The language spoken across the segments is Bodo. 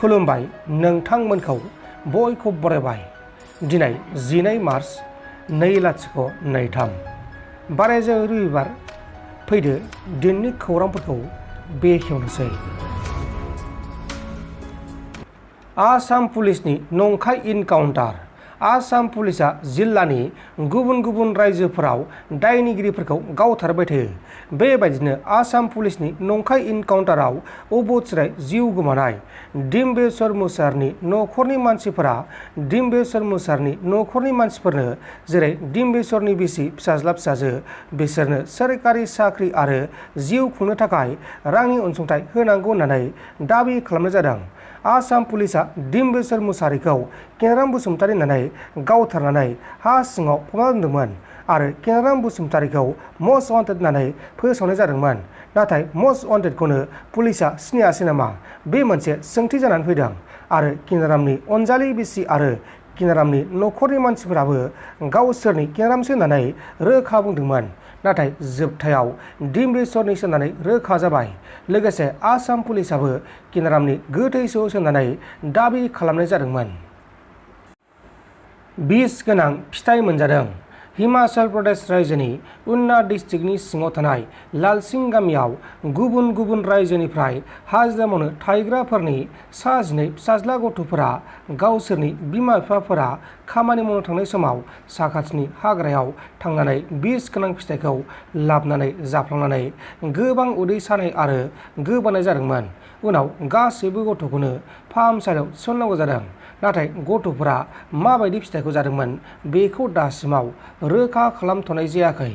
खुलुमबाय नोंथांमोनखौ बयखौ बरायबाय। दिनै 12 मार्च 2023 बारायजों रबिबार। फैदो दिननि खौरांफोरखौ बेखेवनोसै। आसाम पुलिसनि नंखाय इनकाउन्टार। आसाम पुलिसा जिल्लानि गुबुन गुबुन रायजोफोराव दायनिगिरिफोरखौ गावथारबाय थायो। बेबायदिनो आसाम पुलिसनि नंखाय इनकाउन्टाराव अबथिराय जिउ गोमानाय डिम्बेश्वर मुसाहारिनि नखरनि मानसिफोरा डिम्बेश्वर मुसाहारिनि नखरनि मानसिफोरनो जेरै डिम्बेश्वरनि बिसि फिसाज्ला फिसाजो बिसोरनो सोरखारि साख्रि आरो जिउ खुंनो थाखाय रांनि अनसुंथाइ होनांगौ होननानै दाबि खालामनाय जादों। आसाम पुलिसा डिम्बेश्वर मुसाहारिखौ केराम बसुमतारी होननानै गावथारनानै हा सिङाव फबना दोन्दोंमोन आरो केराम बसुमतारीखौ मस्ट वान्टेड होननानै फोसावनाय जादोंमोन। नाथाय मस्ट वान्टेडखौनो पुलिसा सिनायासै नामा? बे मोनसे सोंथि जानानै फैदों आरो केरामनि अनजालि बिसि आरो केरामनि नखरनि मानसिफोराबो गावसोरनि केरामसो होननानै रोखा बुंदोंमोन। नाथाय जोबथायाव डिम्बेश्वरनिसो होननानै रोखा जाबाय। लोगोसे आसाम पुलिसाबो केरामनि गोथैसो होननानै दाबि खालामनाय जादोंमोन। बिस गोनां फिथाइ मोनजादों। हिमाचल प्रदेश रायजोनि उन्ना डिस्ट्रिक्टनि सिङाव थानाय लालसिं गामियाव गुबुन गुबुन रायजोनिफ्राय हाजिरा मावनो थाहैग्राफोरनि सा 12 फिसाज्ला गथ'फोरा गावसोरनि बिमा बिफाफोरा खामानि मावनो थांनाय समाव साखाथिनि हाग्रायाव थांनानै बिस गोनां फिथाइखौ लाबोनानै जाफ्लांनानै गोबां उदै सानाय आरो गोबानाय जादोंमोन। उनाव गासैबो गथ'खौनो फाहामसालियाव थिसननांगौ जादों। नाथाय गथ'फोरा माबायदि फिथाइखौ जादोंमोन बेखौ दासिमाव रोखा खालामथ'नाय जायाखै।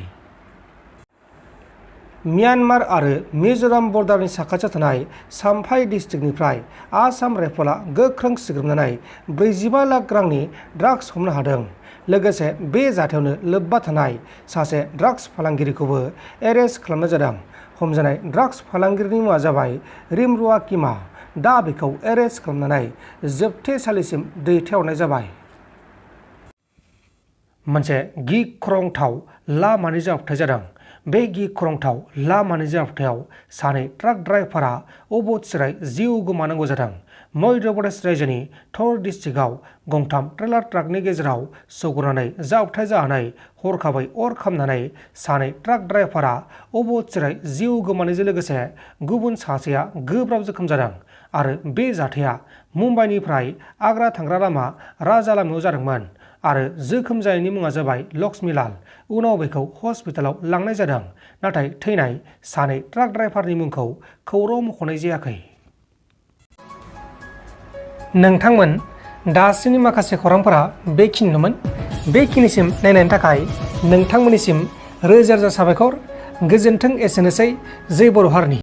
म्यानमार आरो मिज'राम बर्डारनि साखाथियाव थानाय साम्फाइ डिस्ट्रिक्टनिफ्राय आसाम राइफलआ गोख्रों सिग्रोमनानै 45 लाख रांनि ड्राग्स हमनो हादों। लोगोसे बे जाथायावनो लोब्बा थानाय सासे ड्राग्स फालांगिरिखौबो एरेस्ट खालामनाय जादों। हमजानाय ड्राग्स फालांगिरिनि मुङा जाबाय रिमरुआ किमा। दा बेखौ एरेस्ट खालामनानै जोबथेसालिसिम दैथायहरनाय जाबाय। मोनसे गिख्रंथाव लामानि जाब्रबथाय जादों। बे गिख्रंथाव लामानि जाब्रबथायाव सानै ट्राक ड्राइभारा अबथिराय जिउ गोमानांगौ जादों। मध्य प्रदेश रायजोनि थर डिस्ट्रिक्टआव गंथाम ट्रेलार ट्राकनि गेजेराव सौग्रावनानै जाब्रबथाय जानानै हरखाबै अर खामनानै सानै ट्राक ड्राइभारा अबथिराय जिउ गोमानायजों लोगोसे गुबुन सासेया गोब्राब जोखोम जादों आरो बे जाथाया मुम्बाइनिफ्राय आग्रा थांग्रा लामा राजा लामायाव जादोंमोन आरो जोखोम जानायनि मुङा जाबाय लक्ष्मीलाल। उनाव बेखौ हस्पिटालाव लांनाय जादों। नाथाय थैनाय सानै ट्राक ड्राइभारनि मुंखौ खौरां मख'नाय जायाखै। नोंथांमोन दासिमनि माखासे खौरांफोरा बेखिनिनोमोन। बेखिनिसिम नायनायनि थाखाय नोंथांमोननिसिम रोजा रोजा साबायखर। गोजोन्थों। एसेनोसै। जै बर' हारिनि।